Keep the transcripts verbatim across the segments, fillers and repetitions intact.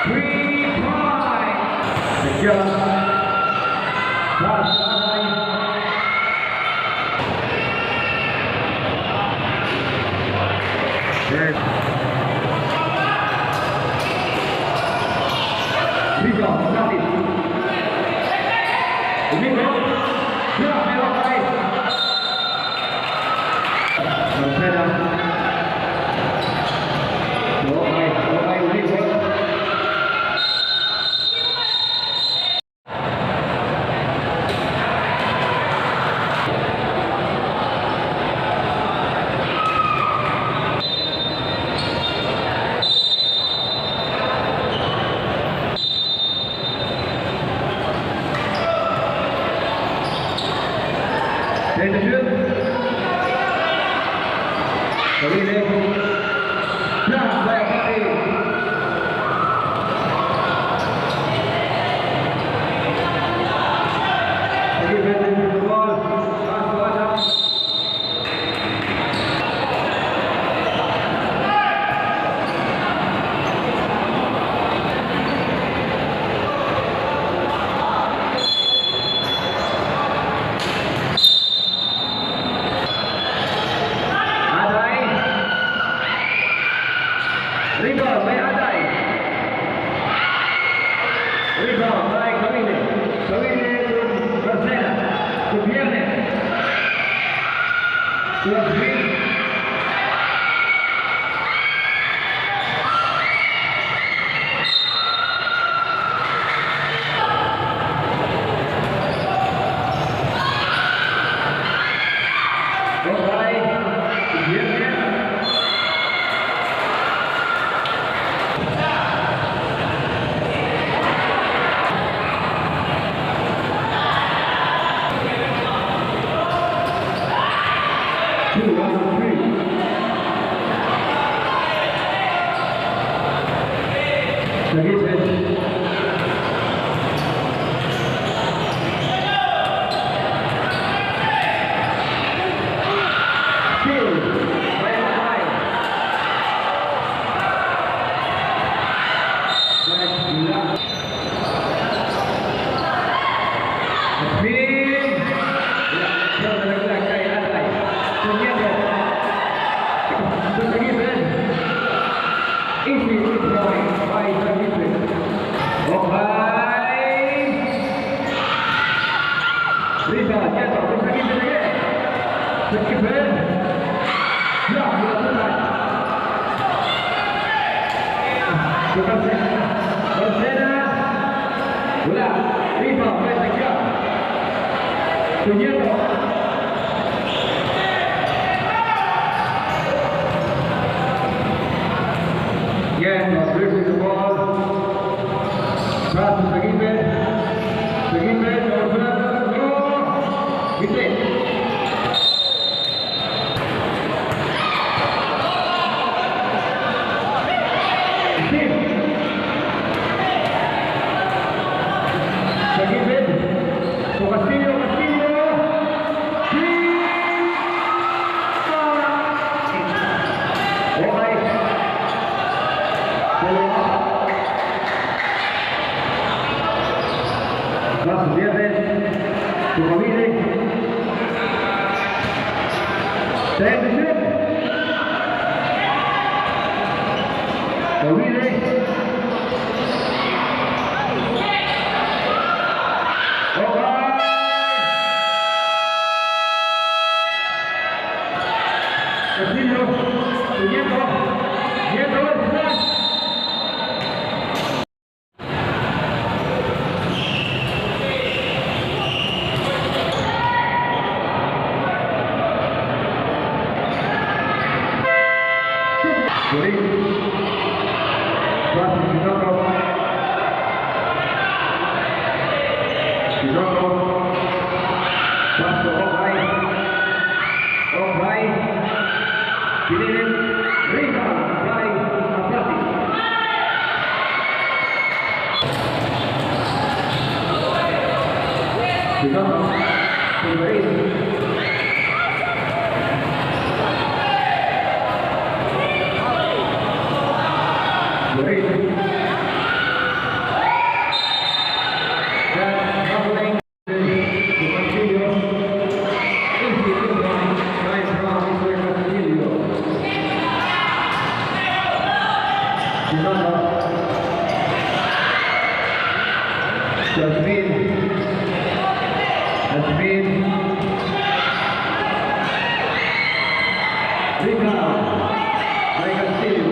Three point. Good job. Pass. Yes. Rebound, got it. Domingo. Yeah, may okay. Marcela. Okay, okay, Domingo. Ready to shoot. Kawili. Block by Abati. Sige, pwede yung ball. Pass to Adam. Aday. Rebound by Aday. Rebound by Kawili. Kawili to Marcela. To Viernes. To Viernes. Two out of three. Sige, sige. Two. Bye, bye. Bye, bye. Spin. Nalaglag kay Aday. Punyeta. Sa gilid. Easy three point by San Gilbert. Okay. Rebound, Nieto. Sa gilid again. Sa gilid. Block, block, block. Marcela. Wala. Rebound, Marcela. Punyeta. Again, Marcela with the ball. Pass to Sagipe. Sagipe, no, no, no. Bitin. Sa gilid. To Castillo, Castillo. Okay. Follow up. Pass to Viernes. To Kawili. Time to shoot. Kawili. Okay. Castillo. To Nieto. Nieto, flash. Sorry. Pass to Sinoto. Sinoto. Pass to Okay. Okay. Pinilit. Rebound by Abati. Rebound. Pinilit. Jasmine. Jasmine. Rebound. By Castillo.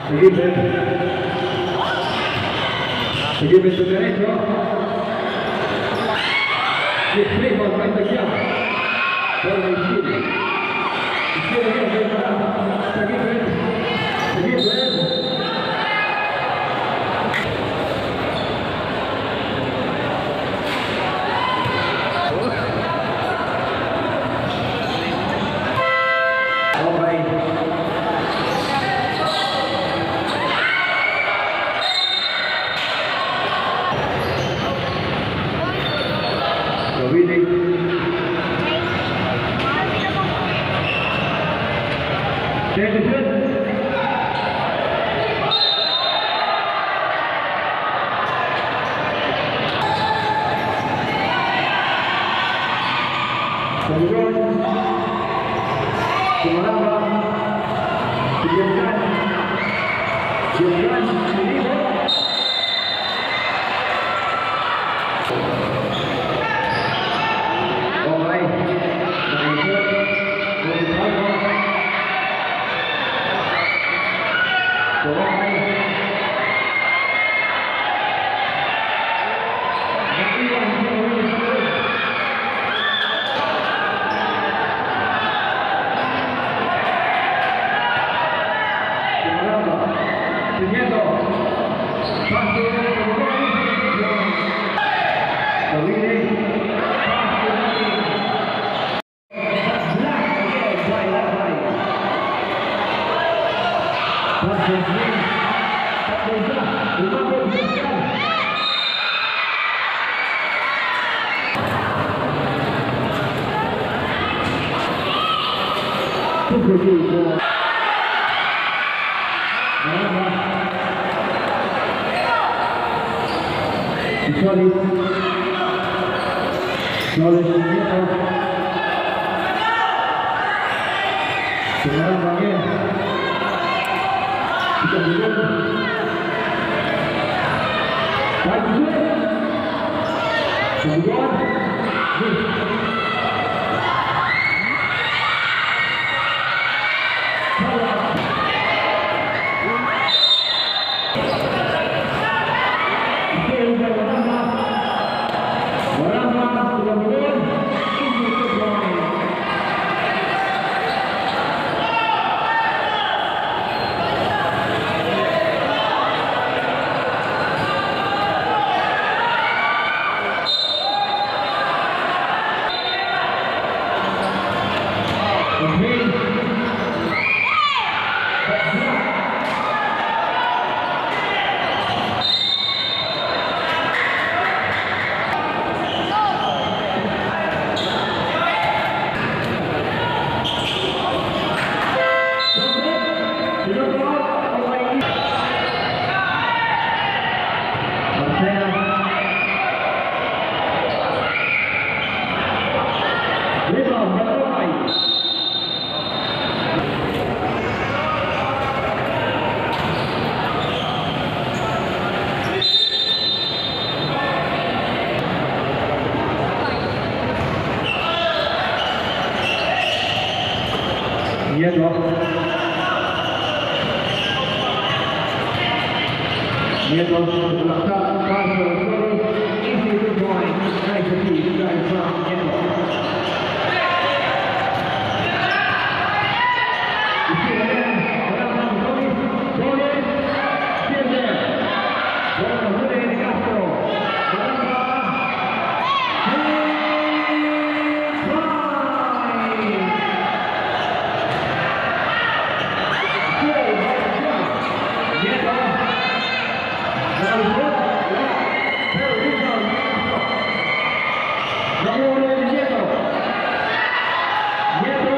Sige, Brad. Sige, Brad, to the right, no? Yes, play, ball, find the gap. Ball, nineteen. Sige, Brad. Sige, Brad. Pangulong, Sumaraba, si Jeffran, Jeffran, Sinibo. Okay. Nakaisip. Nakaisip. Sorry. Sorry. Sekarang pakai. Kita dulu. Baik, dulu. Kemudian. Nieto. Nieto, Blackstone, pass to Flores, easy two point, nice feed, guys, from Nieto. Flores, Flores, Pero rebound. Nakuha ni Nieto. Nieto!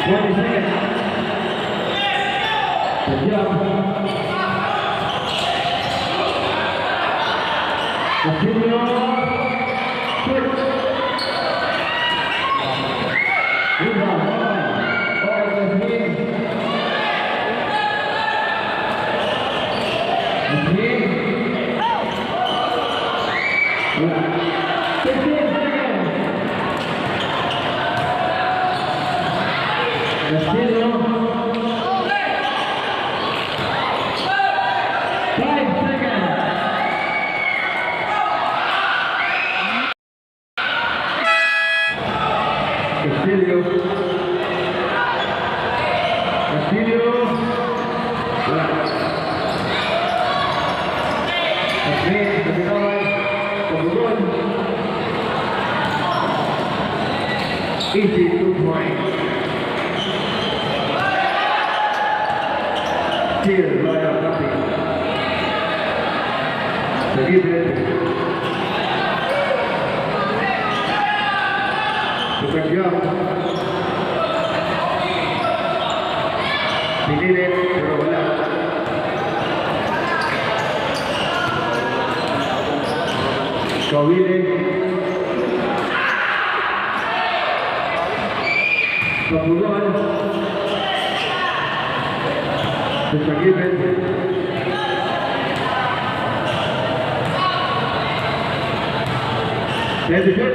Twenty seconds. Good job. Continue. Switch. Rebound. Open. Open. Fifteen seconds. Castillo. Five seconds. Castillo. Castillo. Wala. At may nagkaway. Pagulon. Easy two point. Steal by Apapi. Sa gilid. Sa tagyap. Pinilit, pero wala. Kawili. Papunan. Sa gilid. Pwede siya.